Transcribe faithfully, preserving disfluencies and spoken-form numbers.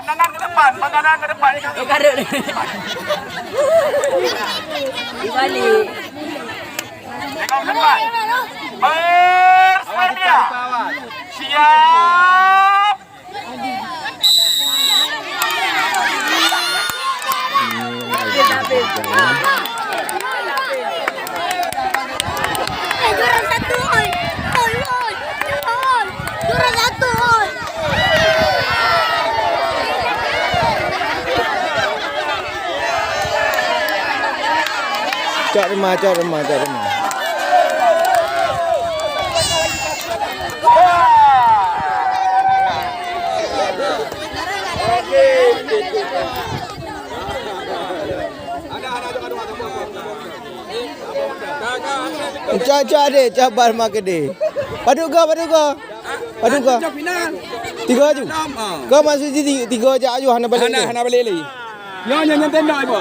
Pandangan ke depan, pandangan ke depan. Eh, karut. Di balik. Tengok depan. Bersedia. Siap. Eh, juara satu, oi. Oi, oi. Oi. Juara satu, oi. Cok rumah, cok rumah, cok rumah. Cok, cok deh, cok bal mak kedeh. Padum go, padum go. Padum go. Tiga aju. Kau maksud tiga, tiga aju hana balik. Hana, hana balik lagi. Nyoe, nyoe, nyoe tembak ibu.